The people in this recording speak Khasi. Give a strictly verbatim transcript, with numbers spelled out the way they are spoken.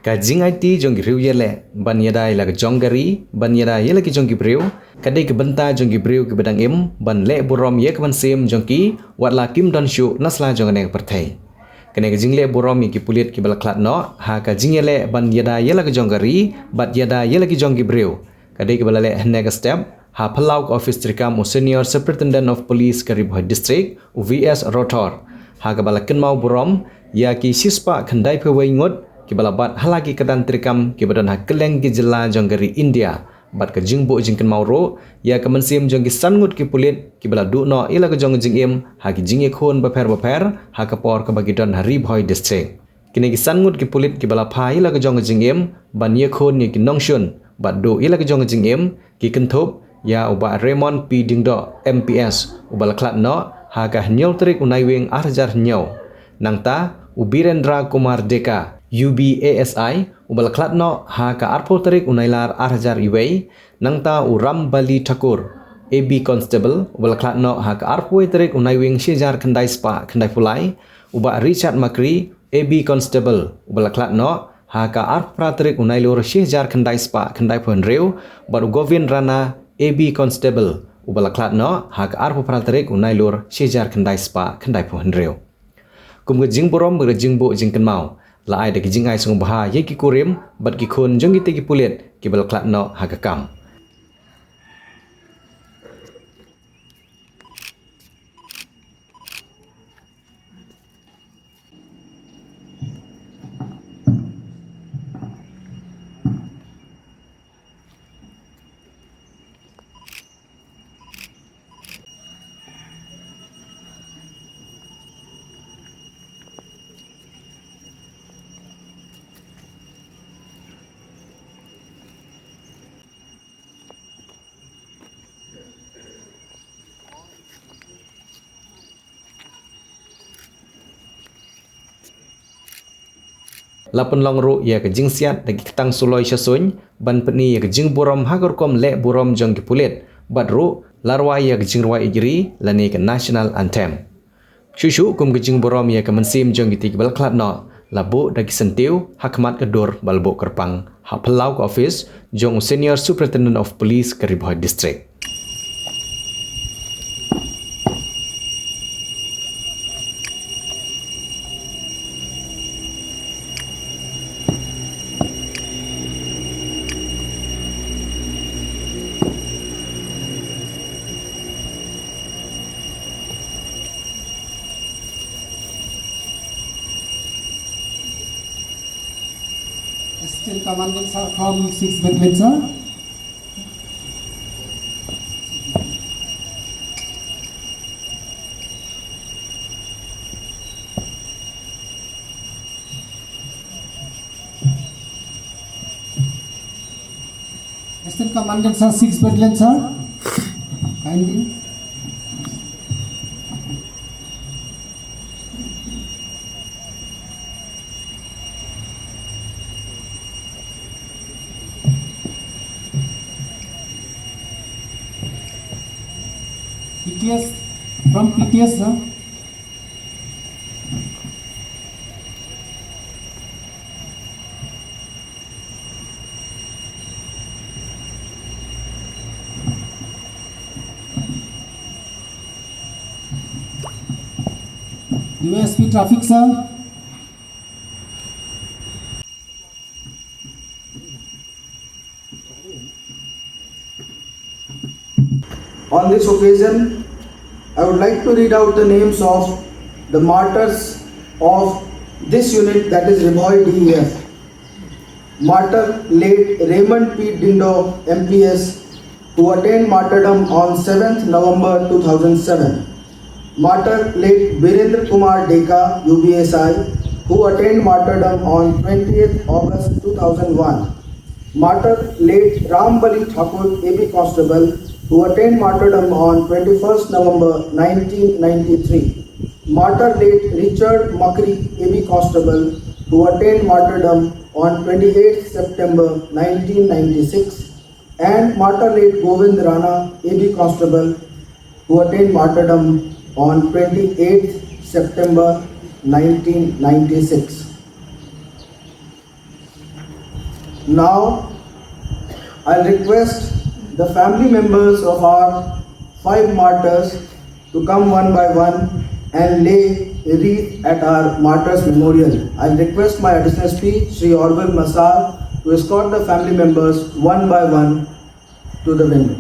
Ka jingaiti jong ki riew ïaleh ban ïada ïa la ka jong ka ri, ban ïada ïa la ki jong ki briew, ka dei ka bynta jong ki briew kiba dang im ban leh burom ïa ka mynsiem jong ki, wat la kim don shuh na sla jong kane ka pyrthei. Kane ka jingleh burom ïa ki pulit kiba la khlad noh ha ka jingïaleh ban ïada ïa la ka jong ka ri bad ïada ïa la ki jong ki briew, ka dei kaba la leh hynne ka step ha phyllaw ka office treikam u Senior Superintendent of Police ka Ri Bhoi District, u V S Rathore, ha kaba la kynmaw burom ïa ki shispah khyndaiphew wei ngut kiba la bat ha la ki kyrdan treikam kiba don ha kylleng ki jylla jong ka ri India, bad ka jingbuh jingkynmaw ruh ïa ka mynsiem jong ki san ngut ki pulit kiba la duh noh ïa la ka jong ka jingim ha ki jingïakhun bapher bapher ha ka por kaba ki don ha Ri Bhoi District. Kine ki san ngut ki pulit kiba la phah ïa la ka jong ka jingim ban ïakhun ïa ki nongshun bad duh ïa la ka jong ka jingim, ki kynthup ïa u Bah Raymond P Diengdoh, M P S, uba la khlad noh ha ka hynñiew tarik u Naiwieng ar hajar hynñiew. Nangta u Birendra Kumar Deka, U B A S I, uba la khlad noh ha ka arphew tarik u Nailar ar hajar wei. Nangta u Rambali Thakur, A B Constable, uba la khlad noh ha ka arphew wei tarik u Naiwieng shi hajar khyndai spah khyndaiphew lai. U Bah Richard Makri, A B Constable, uba la khlad noh ha ka arphew phra tarik u Nailur shi hajar khyndai spah khyndaiphew hynriew, bad u Govind Rana, A B Constable, uba la khlad noh ha ka arphew phra tarik u Nailur shi hajar khyndai spah khyndaiphew hynriew. Kum ka jingburom bad ka jingbuh jingkynmaw, la ai da ki jingai sngewbha ïa ki kurim bad ki khun jong kitei ki pulit kiba la khlad noh ha ka kam. La pynlong ruh ïa ka jingsiat da ki ktang suloi shasuiñ ban pyni ïa ka jingburom ha ka rukom leh burom jong ki pulit, bad ruh la rwai ïa ka jingrwai ïeid ri lane ka National Anthem. Shuh shuh kum ka jingburom ïa ka mynsiem jong kitei kiba la khlad noh, la buh da ki syntiew ha khmat ka dur ba la buh kyrpang ha phyllaw ka office jong u Senior Superintendent of Police ka Ri Bhoi District. Assistant Commandant sir from six Battalion, sir. Assistant Commandant sir, six Battalion, sir. Kindly. P T S, from P T S, sir. D Y S P traffic, sir. On this occasion, I would like to read out the names of the martyrs of this unit, that is Ri Bhoi D E F. Martyr late Raymond P Diengdoh, M P S, who attained martyrdom on seventh November two thousand seven. Martyr late Birendra Kumar Deka, U B S I, who attained martyrdom on twentieth August two thousand one. Martyr late Rambali Thakur, A B Constable, who attained martyrdom on twenty-first November nineteen ninety-three. Martyr late Richard Makri, A B Constable, who attained martyrdom on twenty-eighth September nineteen ninety-six. And martyr late Govind Rana, A B Constable, who attained martyrdom on twenty-eighth September nineteen ninety-six. Now, I'll request the family members of our five martyrs to come one by one and lay wreath at our martyrs' memorial. I'll request my additional S P, Shri Orville Massar, to escort the family members one by one to the venue.